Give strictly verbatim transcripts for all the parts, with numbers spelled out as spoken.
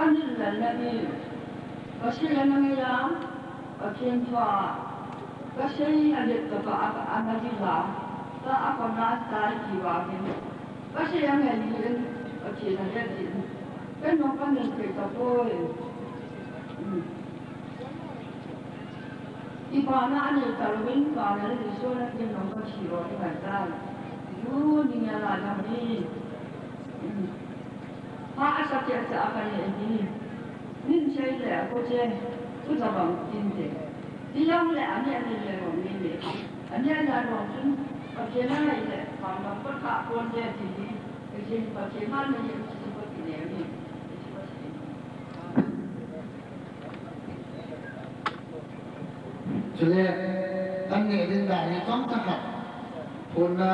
Anil lal na ni, Pathen a na ngai a, Pathen thu a, Pathen a let ka pa a, a na di la, ta a ko na ta ki wa hin. Pathen a ngai ni in, Pathen a let in. Ken no ka nil pe ta poi. Hmm. Kipana a nei ta louvin, kipana le Jesu na kin nong ka thi lo i ngai tai. Ju ni nia la jong hi. Pha a sa tia sa a ka nei hi. Nin sei le a ko che, ku ta bang tin te. Ti yang le a ni a ni le rong ni le. A ni a ni a rong tin, Pathen a ngai le, pang bang ko tha ko che ti hi. Pathen, Pathen a ngai le, Pathen ko ti le ni. Chule, kan neh ding dan hi chomcha khat phonna,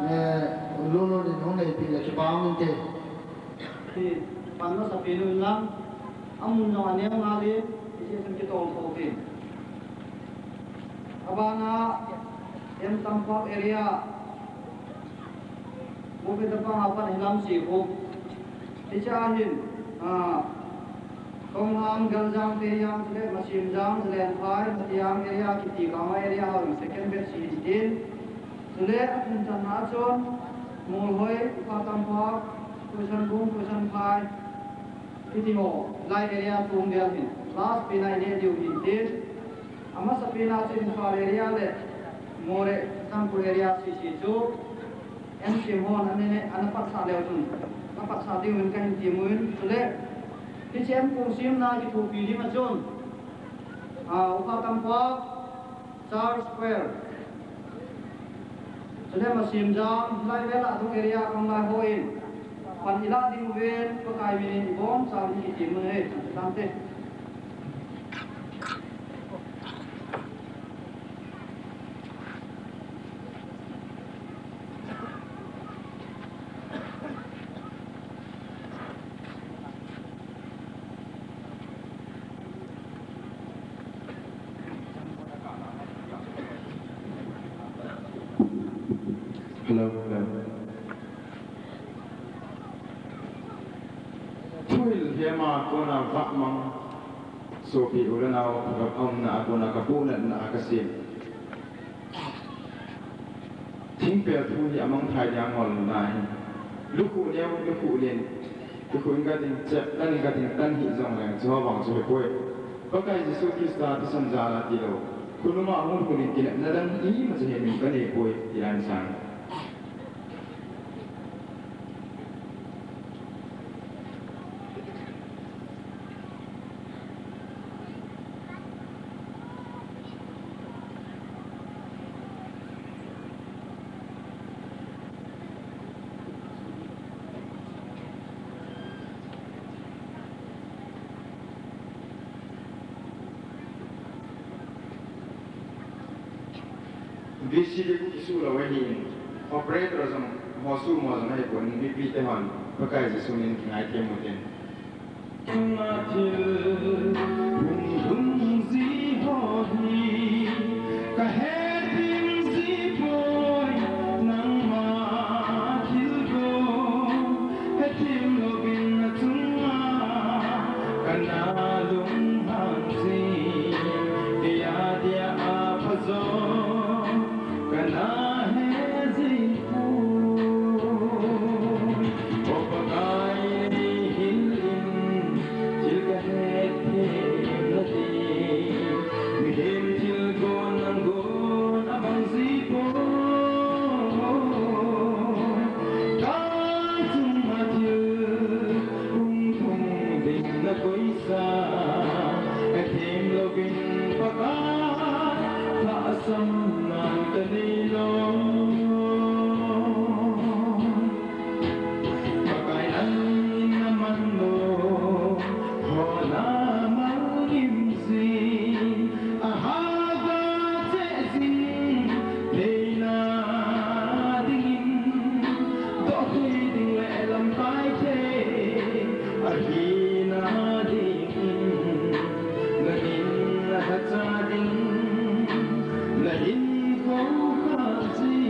eh, lolo din hung neipi le kipa um inte. Hi, pan masapen un lang, amun jong aneo ngal in, hiche chun kitol tho tin. Abana, M Tampak area, Bukit Tapang a pan hilam Sikhup. Hiche a hin, ah, Tonghang, Galjang, Teijang, chule Masimjang, Jalenphai, Matiang area, kiti Kangmai area ho jong second batch hi tin. Chule athum channa a chun, Molhoi, Ukha Tampak, Khoisanbung, Khoisanphai, kiti ho, lai area tung dia hin. Last pen a i neh diu hi tin. Amasapen a chu Imphal area le Moreh, Churachandpur area sese chu M C M hon ana ne, ana patsah leu chun, ana patsah diuvin kahin temun, chule hiche M P simna kithopi ding a chun, ah, Ukha Tampak, Church Square, chule Masimjang, hilai vel a dung area a um lai hon pan ilah diuvin, Pakai min in ibonchauvin kitemun ahi, tante. Hello, hello. Thuhil hiama kona vahmang, sopi u le nao, ka umna a kona ka puhnatna a ka sem. Thingpel thu hi amang thai dia ngol na hi. Lukhuh neo, lukhuh len, lukhuh in ka ding chep, tan in ka ding tan hi jong leng, chu vang chu hepoi. Pakai Jesu Christa thisan jal a tilou. Khonung a hung khun in kinepna dang ima cha hi min ka nei poi, ti dan sang. V C D khu kisu lou ahin, operator jong ho su mo jong ahipon, mipi te hon Pakai Jesu min kingaithem uvin. Nangma thil hung lhung ji ho hi ka hethem ji poi, nangma thilgon hethem louvin na chunga kana lunghang ji, kei a dia a phajo kana he ji poi. O Pakai, nei hil in, thil ka hethem na ding, mihem thilgon nanggon abang ji poi. Ka chunga thil hung lhung ding na koisa, hethem louvin Pakai, lhahsamna ka nei lou. Pakai, nangin na man lou, hona mang lim jing, a hava cheh jing theina dingin, doh thei ding le lamkai thei ahina dingin, nangin na lhacha ding, na hinkho kha ji.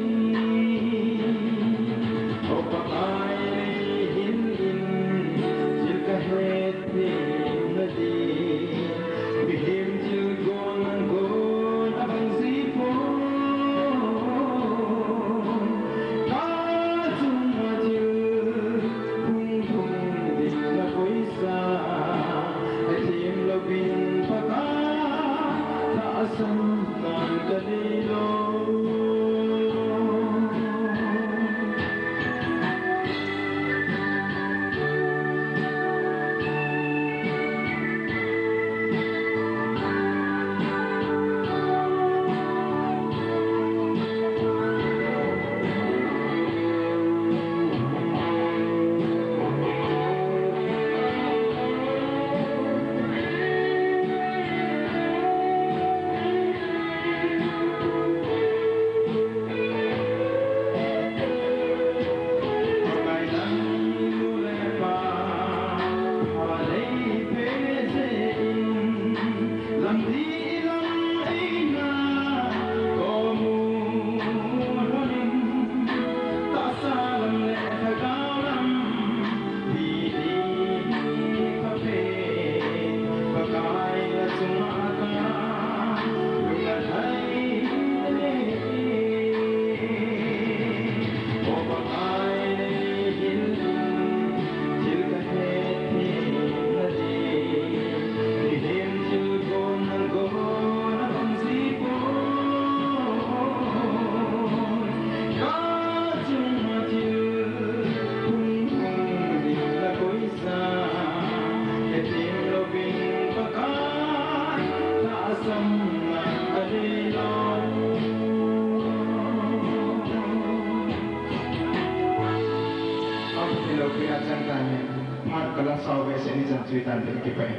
Lasau ve seh ni chan chu itan te kipah e.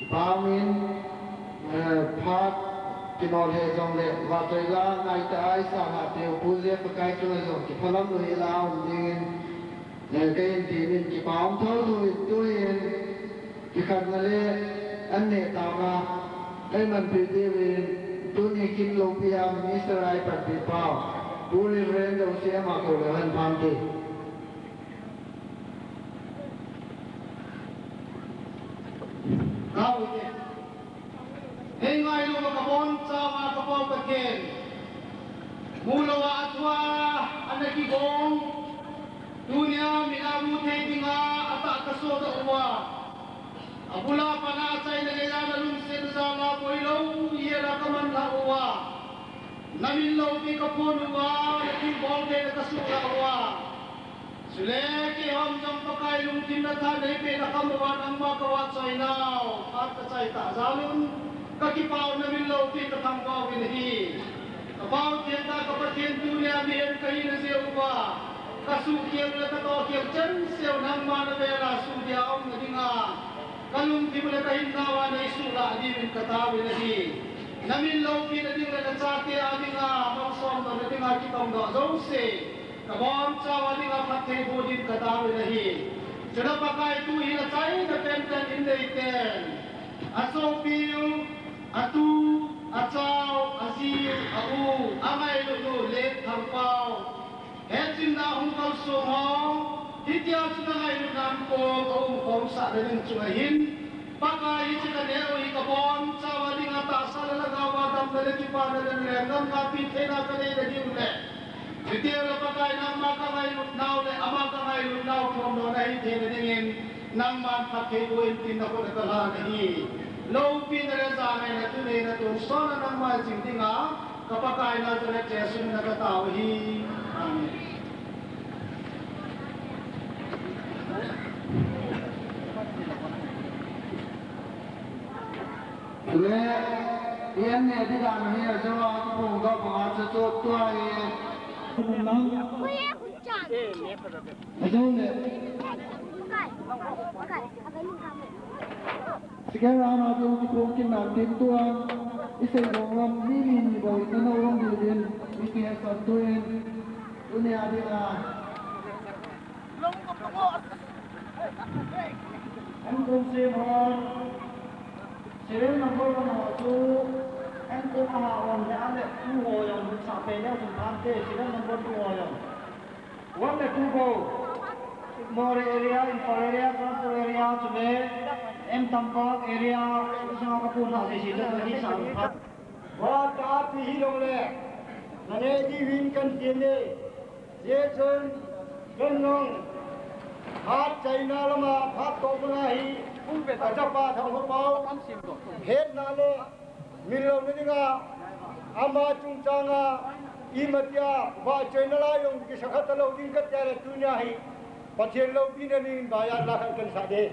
Pamin, eh, phat kinol he jongle, vahchoi la ngaitah a isa lhah teu Pu J. Pakai chunga jong kiphalam lou hi la um dingin, eh, ka hin ti in kipa um thotho in tuhin kikhenna le an neh taona ei manpeh diuvin tuni kin loupi a Minister a ei panpi pau Pu Reverend Dosi ama kou leu hen phan te. Hei ngailu ka bonchauva ka Pa Pathen. Mulou a athua ana kigong. Tunia mina mu thei dinga atah kasodoh uva. Abula pana achaina geiya nalungset jala boilou hiela kamanlhah uva. Namin loupi kaphon uva, nathilbol theina kasuhlah uva. Chule keihon jong Pakai lungthim natha neipeh nakham uva nangma kavahchoi nau, phat kachai tah jal un, kakipah un namin loupi kathangvah uvin ahi. Ka Pa Pathen tah ka Pathen tunia mihem kahina jeh uva, kasuhkhel le katohkhel chenseu nangma navela suhdia umna dinga, kalungthim le kahinnauva neisuhlah diuvin kataovin ahi. Namin loupina ding le nachate a dinga, malsomdohna dinga kitongdoh jouse. Ka bonchauva dinga phattheiboh din kataovin ahi. Chule Pakai tuhin achaina penpen in neiten, asopiu, atu, achao, ajiu, a-u, angailutnu Letthangpau, hetchenna hung kalsong ho, hitia chu nangailutna ankong aum khomsah na ding chunga hin, Pakai hiche kaneh u hi ka bonchauva dinga tahsa le lhagaova damna le kipana le lenggam ngapi theina kaneina diu le, chutile Pakai nangma kangailut nau le ama kangailut nau phongdohna hitheina dingin, nangman phattheiboh in tin nakhut a kalhan ahi. Loupina le jangaina tuneina tonsotna nangma jing dinga, ka Pakai Nazareth Jesu mina katao ahi. Amen. Le, i an neh ding dan hi ajouva kiphongdoh banga chu chu tua hi. Ajoule, second round a ding kiphong kit nan tin tuan, isei bang lam mi ni ni bou in nano um diuvin, mi kihetsah tuin, tunia dinga. Ankong sem hon, serial number one ho chu, ankong a ha hon le, ale, two ho jong, sa pe leu chun phante, serial number two ho jong. One le two ho, Moreh area, Imphal area, Churachandpur area, chule, M Tampak area, sa ka pu na se si, sa ka sa pha. Wa ta pi hi long le, na ne di win kan tien le. Jesun, ken nung, phat chaina lama, phat toh banga hi, achapa Thangkhopau, hetna le, min louna dinga, ama chungchanga, imatia, vahchoina la jong kisakha talou ding katia le tunia hi, Pathen loupina dingin vaiya la khan kan sah de.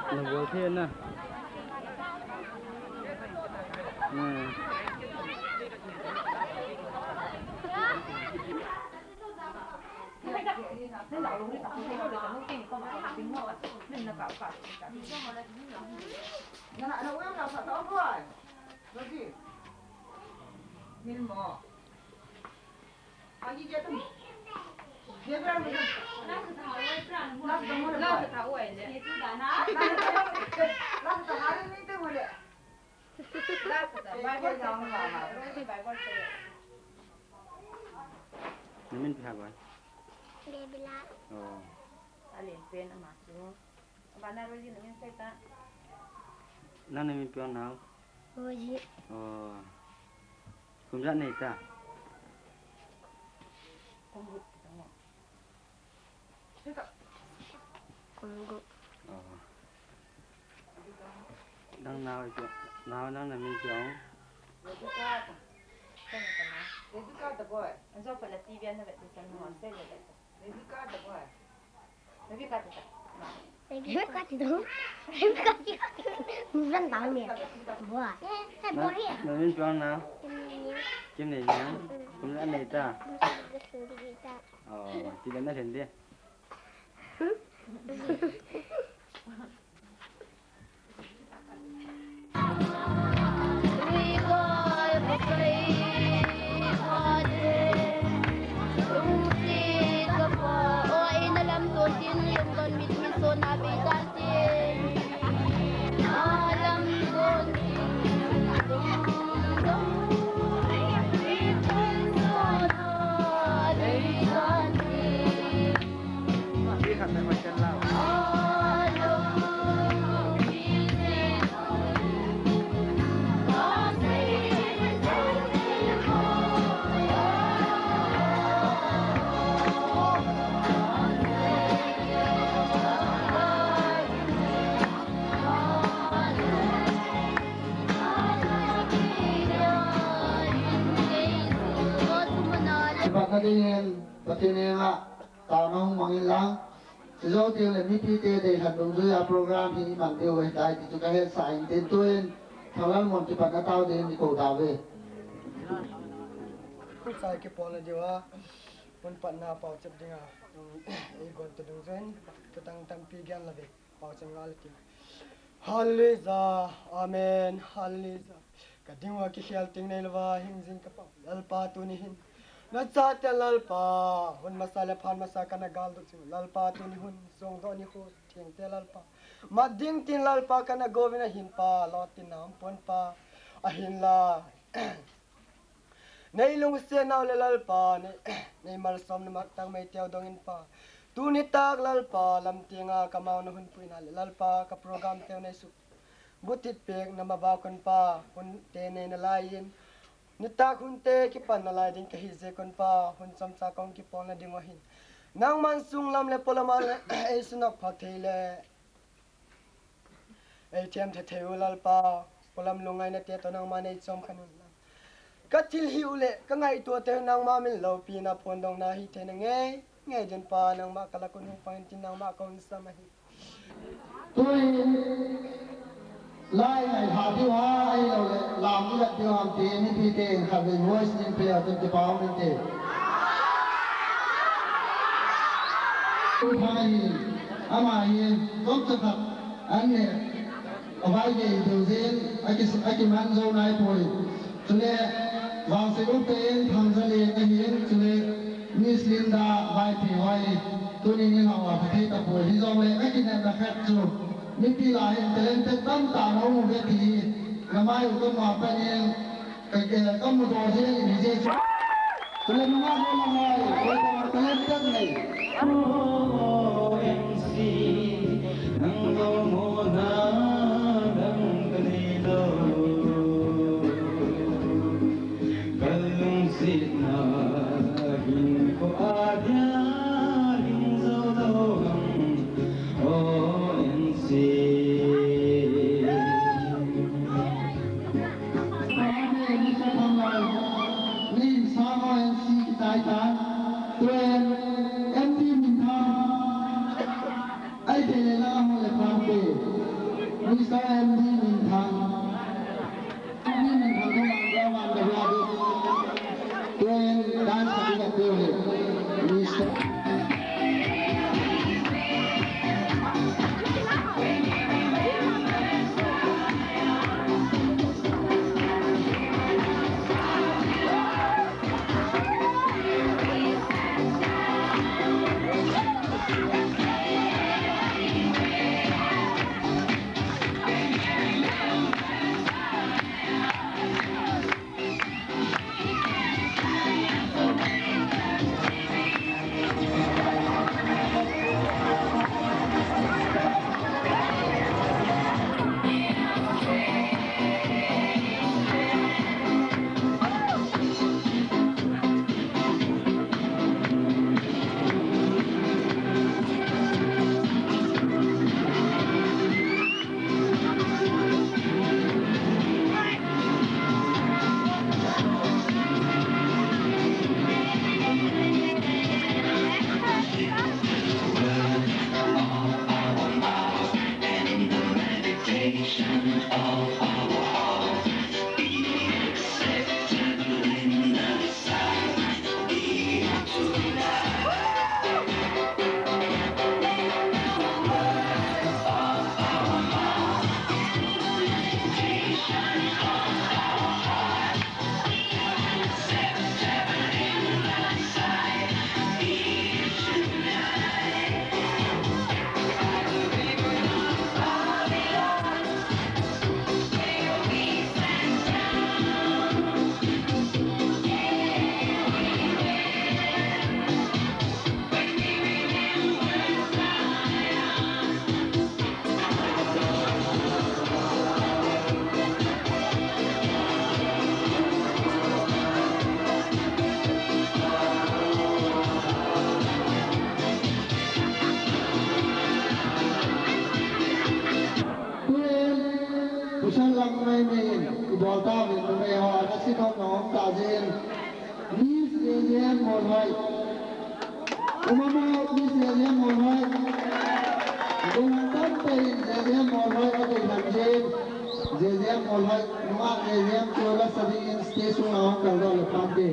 Nabol thei na. Hmm. Namin ipi ham? Debila. Oh. Alen pen ama chu. Abana Rosie namin sei ta. Nang namin ipi ham nao? Rosie. Oh. Kum ijat nei ta? Kum gup. Kum gup. Oh. Nang nao ipi, nao nang namin ipi ham? Rebecca ta. Rebecca ta boy. Ajo pala T V ana vet ta san mo, sei vet ta. Rebecca ta boy. Rebecca ta ta. Rebecca ta. Rebecca ta. Bukan tahu ni. Boy. Eh, eh, boy. Nang, namin ipi ham nao? Kim Nei Niang. Kum ijat nei ta? Oh, ti le na len de. Patna dingin, Pathen henga, tama hung mangin lang. Chujou teng le mipite deilhen dungjuia program hi iman diu ahitai ti chu kahetsah in tin, tuin Thanglalmon kipatna tao dingin ikou tauve. Khosah kipolna diuva, hun patna pauchap dinga, um, eigon to dungjuiyin, thutang tampi gel lave. Pauchap ngal tin. Hallelujah. Amen. Hallelujah. Ka dinga kikhel teng neilouva hing jing ka Pau. Lalpa tuni hin nachate Lalpa, hun masa le phat masa kana galdoh jing. Lalpa tuni hun jong doh nikho thengte Lalpa. Mat ding tin Lalpa kana gouvin ahin Pa, lou tin na um pon Pa. Ahinla. Nei lungset nau le Lalpa, nei, nei malsomna matang meiteu dongin Pa. Tuni tak Lalpa, lamtenga kamau na hun puina le Lalpa ka program teu nei suk butit pek na mabau kon pa, hun te nei na lai in. Nitak hun te kipan na lai ding ka hi je kon pa, hun chomcha kong kipol na ding o hin. Nangman sung lam le polam a le, ei sunok pha thei le. Ei thiam thei thei u Lalpa, polam lungngaina te to nangma nei chom khan un lang. Ka thil hi u le, ka ngaito te nangma min lopi na pon dong na hi thei na ngei, ngei din pa nangma ka la kun hung pang tin nangma ka hun sam ahi. Tui, lai ngai ha diu ha, ei lo le, lam ni lat diu ham ti, mipi te khat vei voice nin pe a tin ti pa min te. Tui pa hi, ama hi, kom cha khat, an ne. Avai gei deu jin, aki, aki man jo nai poi. Chule, vangse up te in, thangja le ka hin, chule, Miss Linda Vaiphei hoi, tuni ni hau a, ka thei ta poi. Hi jong le, ka kinem na khat chu, mipi la hin talented tam ta na um ve ti hi, na mai u ka ma pa nin, Ka, ka, ka mu doh jeng in hi jeh chun. Tule nungah ho la ngai, koi ta talented nei. O M C, nang lo mo na dang ka nei lo. Ka lungsetna hin ko a dia ling zo lo ham. O M C. Ate, Mister Thangloi, ni sang o N C kitai tan, tuen M D Minthang, ai te le la mo le phan te, Mister M D Minthang, M D Minthang ko mang ko mang ko la di, tuen dance ka di ka tuen, Mister. Tuin, Pu Shanlang mai mai in, i bol ta vin numei ho, ana si khom na om ta jin. Miss J J M Molhoi. Umamo Miss J J M Molhoi. Guna tam pe in J J M Molhoi, a dei han jin. J J M Molhoi. Numa J J M chu la sa ding in stage sunga hung kal doh le phan te.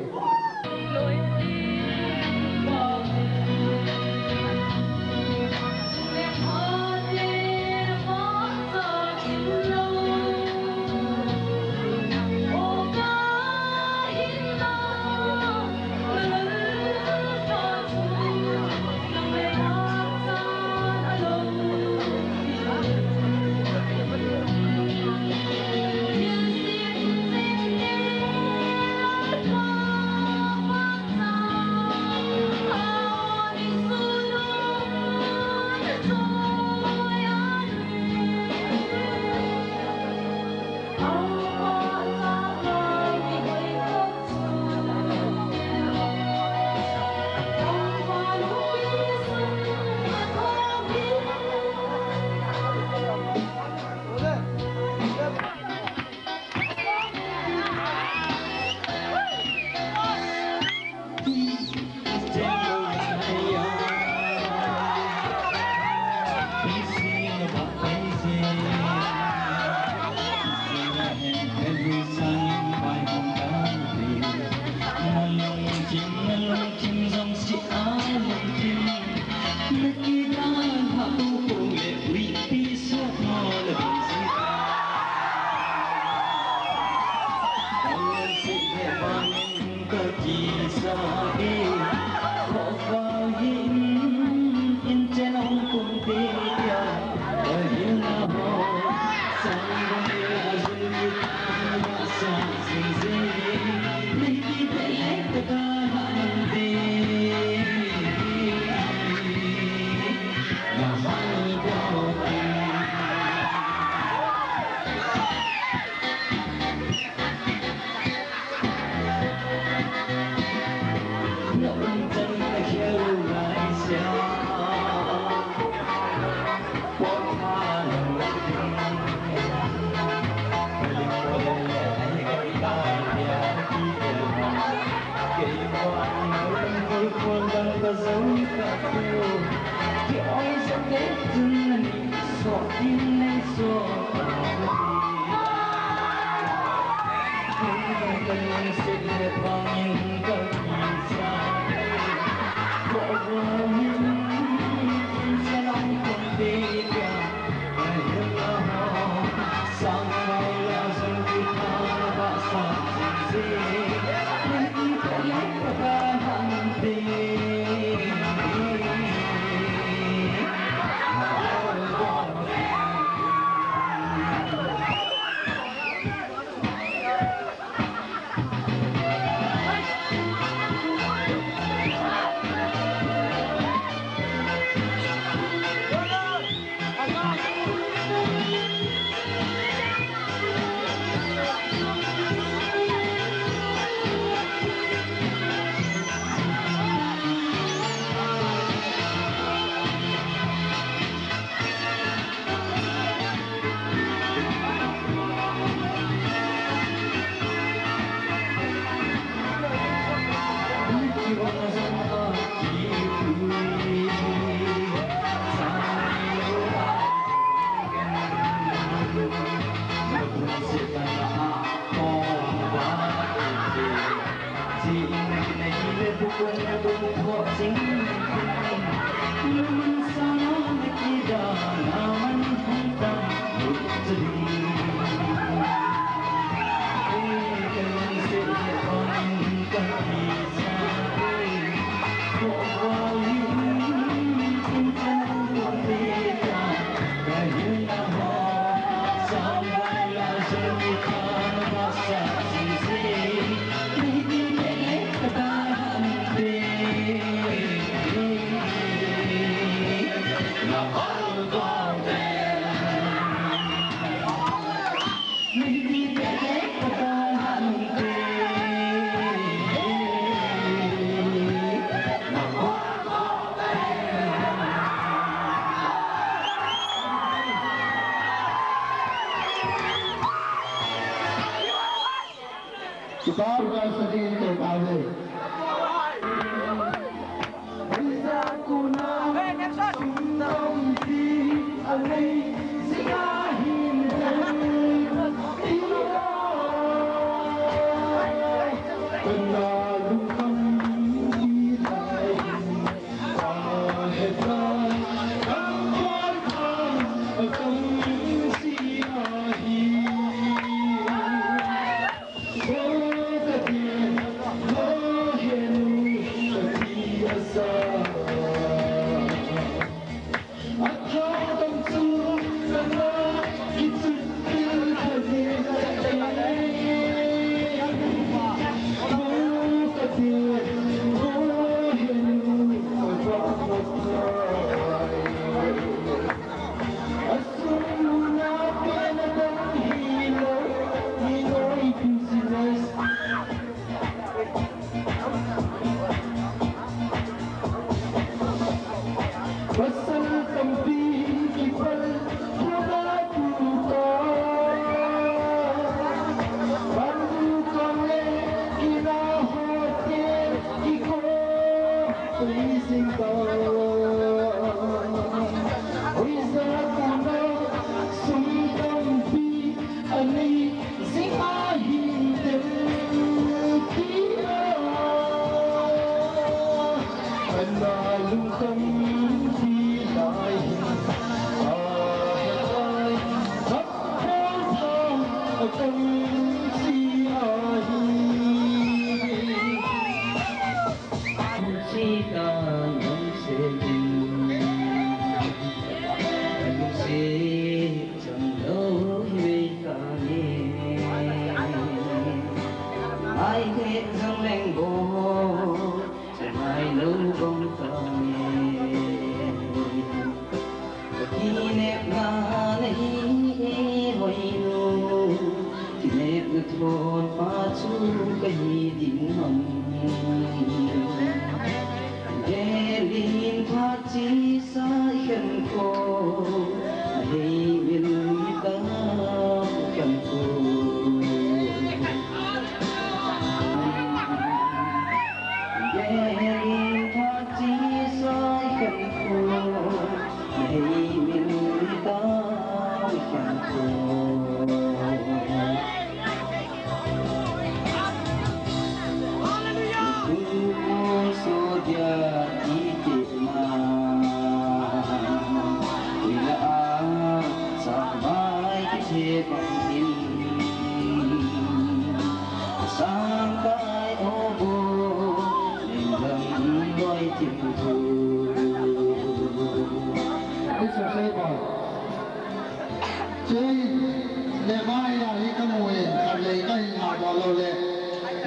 Kipa uva sa ding te ka ve. Pasal tampi kipal thona tuta. Bandu kong le kina hotel kiko pleasing ta. Uiza kuna sum tampi ani Sing ahin tem tia, ana lungkham ti lai hin, a hetlai, a pon thang, a kam si ahi. Sita nang se din, nang se. Chang lou hi vei ta nge. Ngai khe jong leng bou, chang ngai lou bou ta nge. Ka kinepna nahi e hoi nu, kinepna thon pa chu kahi ding ham. Gelin phat chi sai khen ko, hei min mi ta khen ko. Gelin phat chi sai khen ko, hei min mi ta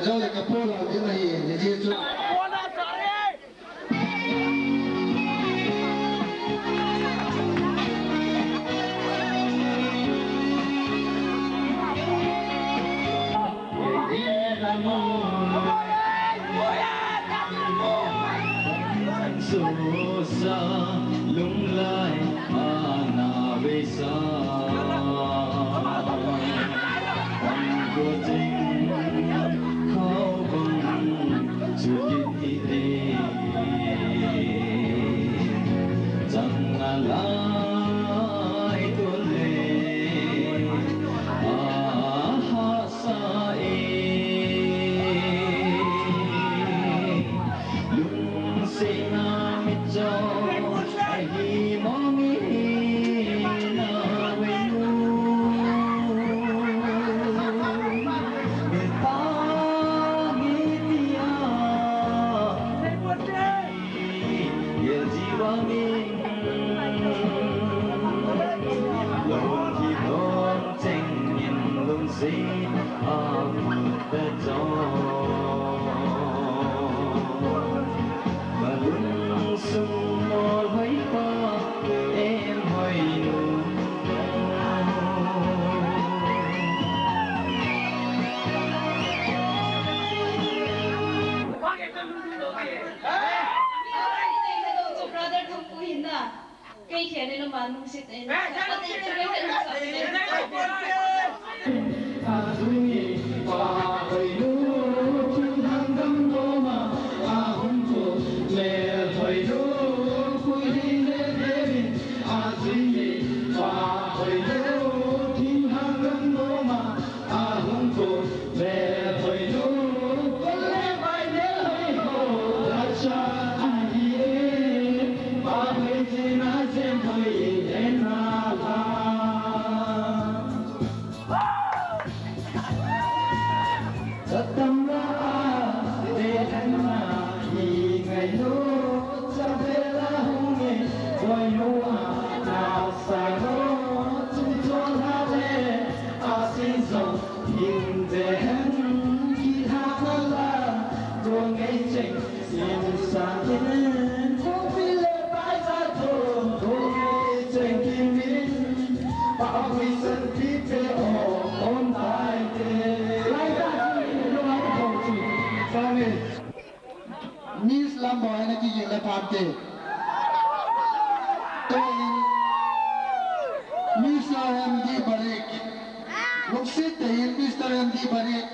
Jou le ka po la ding ahi, ni ji chu. Susa lunglai ana vesa. Anko ting khau bang chukit hite. Chang alai tole. Aha. Sa e, lungsetna mitcho ahi mong e na venu. Mita mitia. Yel jiwa mi. Lung hi don cheng in lungset a put ta jo. Ka lungsung mo hoi pa em hoi nu. Brother Thangpu hin na. Kei khen in ama lungset in. Ajui pa hoi nu, thing hang gam doma, ahung ko mel hoi nu, pui hin le devin. Ajui pa hoi nu, thing hang gam doma, ahung ko mel hoi nu, kol le bai mel hoi ho, racha ahi e, pa hoi jina jem hoi e na la. Satam la a, de na hi ngai nu, sa be la hung e, hoi nu a, na sa nu, tu to la le, a sin zo. Hin ve hen ki ha na la, ko ngei cheng, in sa kin, ko pi le pai sa to, ko ngei cheng ki min, pa hui san pi pe o, on tai te. Lai ta ki, lo lai ta ki. Sa ngei. Miss Lamboina kiging le phante. Tuin Mister M D Barik. Lungset tah in Mister M D Barik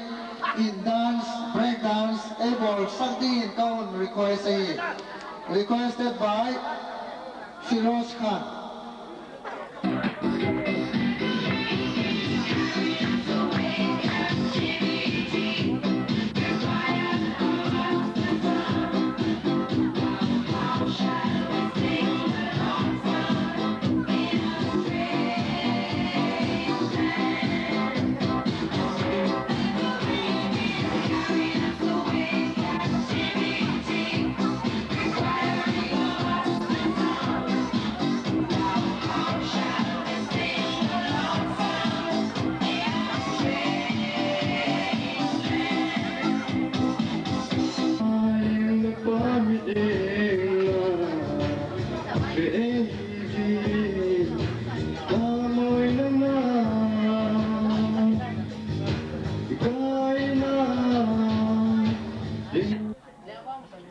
in dance, break dance, eibol sak dingin kahung request ahi. Requested by Firoz Khan.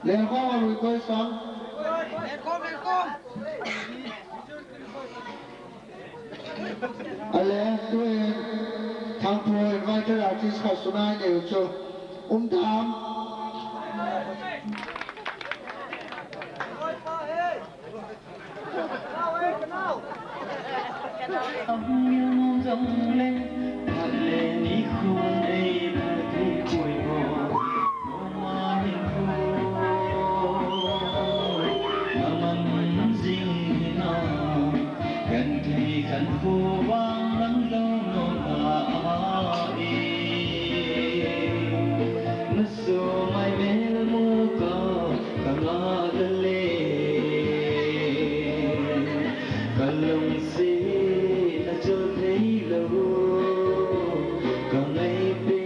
Lengkhom a request song. Ale, tuin, Thangpu invited artist khat sunai neu chu. Um tham. Sumai mel mu ka, ka nga le le. Ka lungsetna chol thei lou, ka ngai pe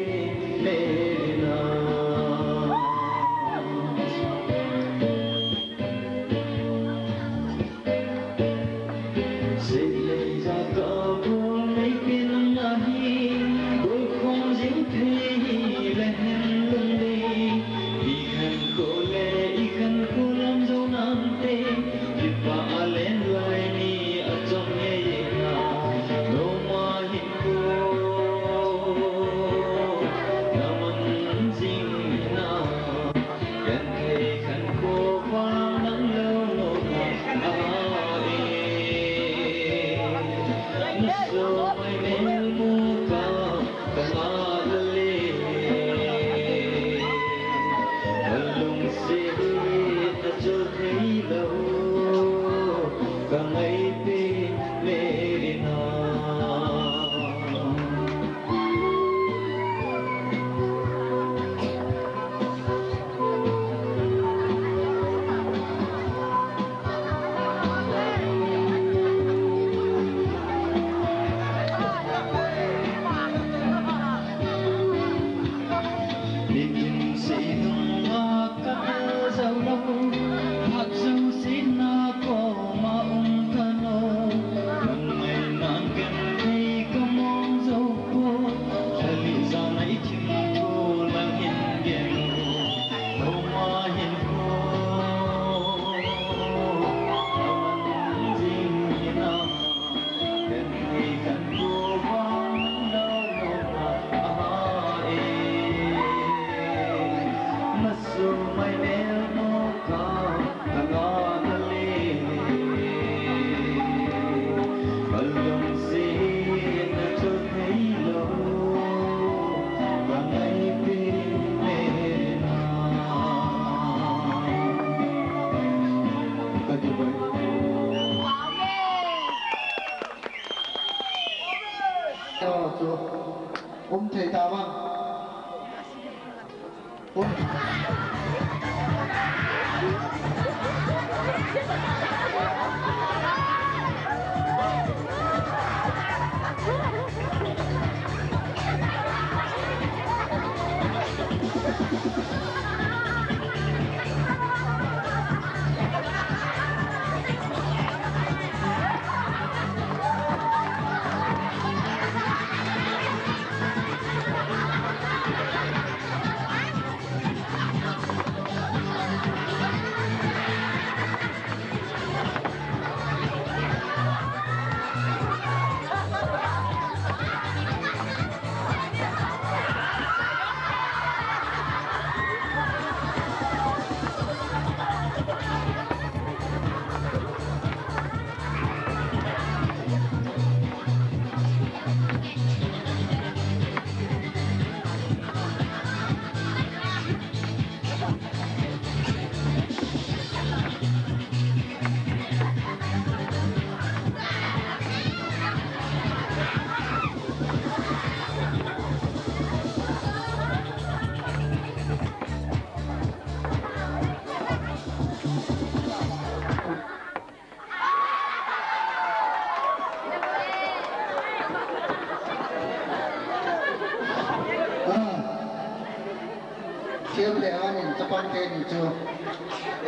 Thiem le anin chapang teni chu.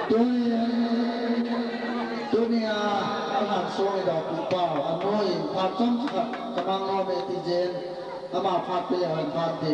Tuni, tunia, aman song i da pu pau, anoi, phat chomcha khat, kamang nom e ti jen, ama phat pile han phat ti.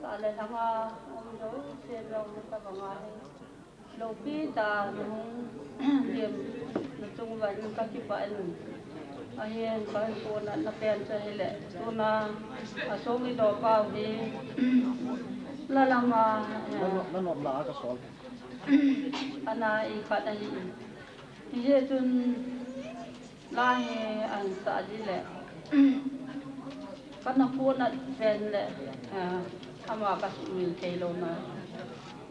Sa le lhanga um jouse jong tabanga hi loupi tah in hung lhem na chung uva in kakipah in, ahin kahin pohnatna pen chu ahile tuna asong i do pau hi la lama, eh, na nom la a kasol. Ana i khat ahi. Hijeh chun la hi ahin sah ji le, kana pohnat pen le, ah, ama kasuhmil thei louna.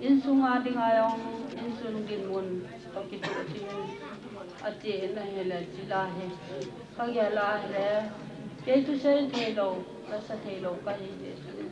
Insunga dinga jong, insung dinmun toh kitoh ching in, ache in ahile, chi la hi kagel a ahile, kei thusei thei lou, kasa thei lou kahi jeh chun,